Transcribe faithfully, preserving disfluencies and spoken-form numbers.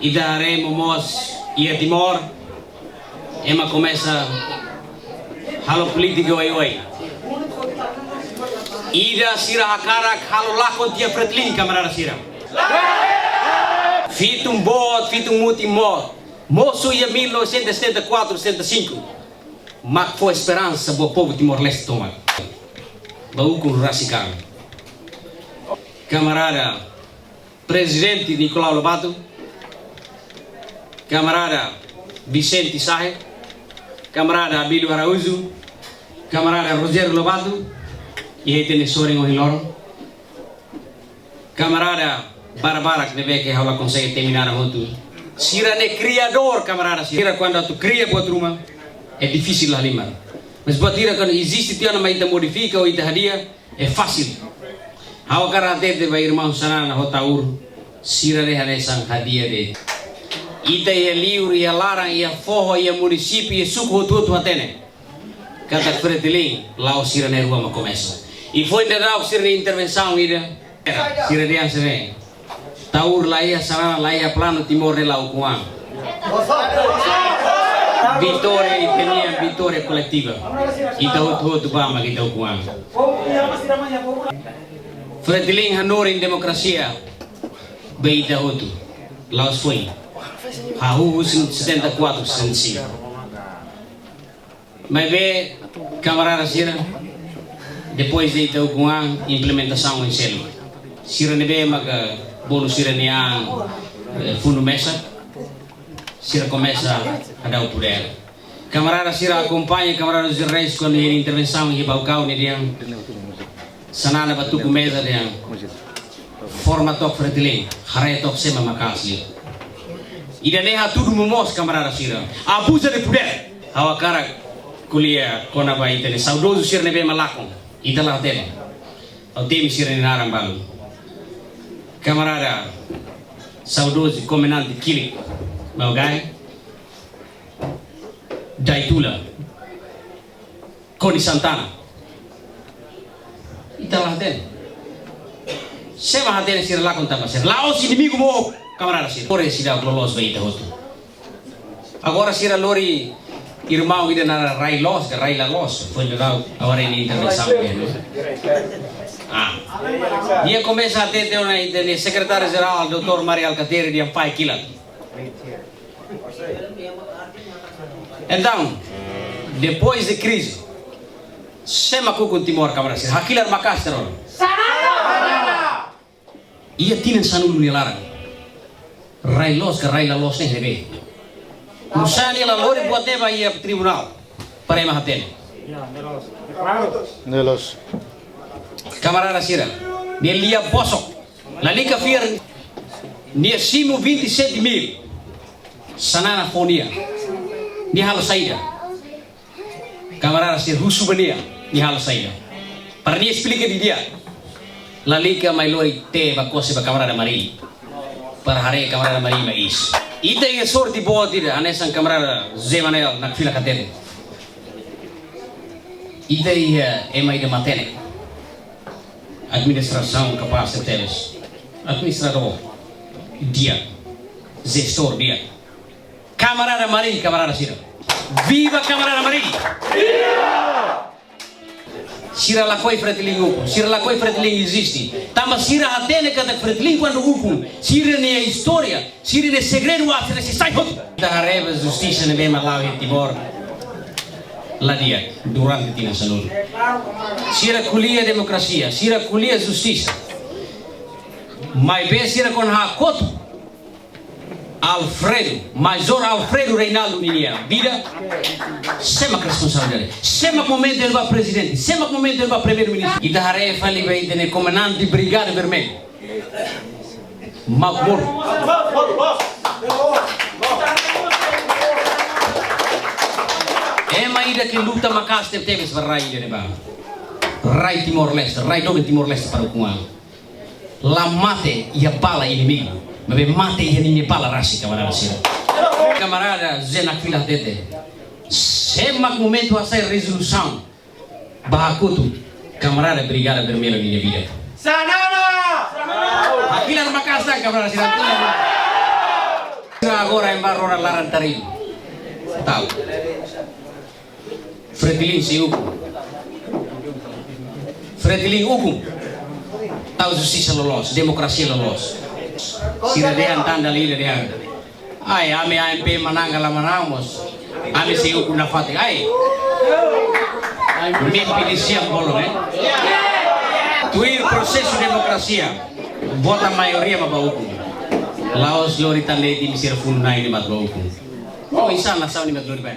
Ita haree momoos iha Timor, ema komesa halo polítika oioin. Ida sira hakarak halo lakon tiha Fretilin, kamarada sira. Fitun boot, fitun mutin boot. Mosu iha mil novecentos e setenta e quatro, setenta e cinco. Mak fó esperansa ba povu Timor-Leste tomak. Ba ukun rasik an. Kamarada Prezidente Nicolau Lobato, kamarada Vicente Sahe, kamarada Abílio Araújo, kamarada Rogério Lobato, iha ita-nia sorin ohin loron. Kamarada barak-barak ne'ebé ke ha'u la konsege temi naran hotu. Sira-ne'e kriadór, kamarada sira. Sira kuandu atu kria buat ruma, é difisil la halimar. Mas buat ida kuandu eziste tiha ona mai ita modifika ou ita hadi'a, é fasil. Ha'u hakarak hatete ba irmaun Xanana ho Taur, sira-ne'e hanesan hadi'a de'it. Ita iha liur, iha laran, iha foho, iha munisípiu, iha suku hotu-hotu hatene katak Fretilin la'ós sira na'in-rua mak komesa. I foin daudauk sira-nia intervensaun ida, sira dehan sira-ne'e: Taur la iha, Xanana la iha planu, Timor ne'e la ukun an. Vitória ita-nian, vitória koletiva. Ita hotu-hotu bá mak ita ukun an. Fretilin hanorin demokrasia ba ita hotu. La'ós foin. Hahú husi setenta e quatro, setenta e cinco. Maibé, kamarada sira, depois de ita ukun an, implementasaun oin seluk. Sira ne'ebé maka bolu sira-nia an, eh, fundu mesak, sira komesa hadau podér. Kamarada sira akompaña kamarada José Reis kuandu iha intervensaun iha Baucau, nia dehan, Xanana bá tuku meza dehan, forma took Fretilin, haree took sé mak maka'as liu. Ida-ne'e hatudu momoos, kamarada sira. Abuza de podér. Ha'u hakarak ko'alia kona-ba ita-nia saudozu sira ne'ebé mak lakon. Ita la hatene. Ha'u temi sira-nia naran balu. Kamarada saudozu Komandante Kilik, Maun Gai, Daitula, Koni Santana. Ita la hatene. Sé mak hatene sira lakon tanba sira la'ós inimigu, maun, kamarada sira. Ore sira loloos ba ita hotu. Agora sira lori irmaun ida naran Rai Loos, ka Rai la Loos, foin daudauk ha'u haree nia intervensaun ne'e, no? Ah. Nia komesa hatete ona ita-nia sekretáriu jerál, doutór Mari Alkatiri, dehan fahe kilat. Entaun, depois de krize, sé mak ukun Timor, kamarada sira? Hakilar maka'as tiha ona. Iha tinan sanulu nia laran, Rai Loos ka Rai la Loos ne'e ne'ebé? Nusá nia la lori buat ne'e ba iha tribunál para ema hatene? Ne'e loos. Kamarada sira, nia lia bosok. Lalika fiar, nia simu vinte e sete mil. Xanana fó nia. Nia halo saida? Kamarada sira husu ba nia, nia halo saida? Para nia esplika didi'ak. Lalika mai lori tee ba kose ba kamarada Mari. Para haree kamarada Mari mak iis. Ita iha sorte boot ida, hanesan kamarada José Manuel Nakfilak hatete. Ita iha ema ida matenek. Administrasaun kapás tebes. Administradór di'ak. Jestór di'ak. Kamarada Mari, kamarada sira. Viva kamarada Mari! Viva! Sira lakohi Fretilin ukun, sira lakohi Fretilin eziste. Tanba sira hatene katak Fretilin kuandu ukun, sira-nia istória, sira-nia segredu, ah, sira sei sai hotu. Ita haree ba justisa ne'ebé mak la'o iha Timor la di'ak durante tinan sanulu. Sira ko'alia demokrasia, sira ko'alia justisa. Maibé sira kona hakotu Alfredo, Major Alfredo Reinaldo ninia vida, sé mak responsabilidade? Sé mak momentu ele ba prezidente? Sé mak momentu ele ba primeiru-ministru? Ita haree fali ba ita-nia komandante Brigada Vermelha. Mak mortu. Ema ida ke luta maka'as tebetebes ba rai ida-ne'ebá. Rai Timor-Leste, rai doben Timor-Leste para ukun an. La mate iha bala inimigu, maibé mate iha ninia bala rasik, kamarada sira. Kamarada José Nakfilak hatete, sé mak momentu hasai rezolusaun ba hakotu kamarada Brigada Vermelha ninia vida? Xanana! Hakilar maka'as tan, kamarada sira. Agora em Barro laran tari. Tau. Fretilin sei ukun. Fretilin ukun. Tau justisa loloos, demokrasia loloos. Sira dehan tan dala ida dehan: Ai, ami A M P manán ka la manán mós, ami sei ukun nafatin. Ai. Mimpi ida siang bolong, eh? Tuir prosesu demokrasia, vota maioria mak bá ukun. La'ós lori tan de'it imi sira funu-na'in ne'e mak bá ukun. Oh, insan la saun ne'e mak lori bá.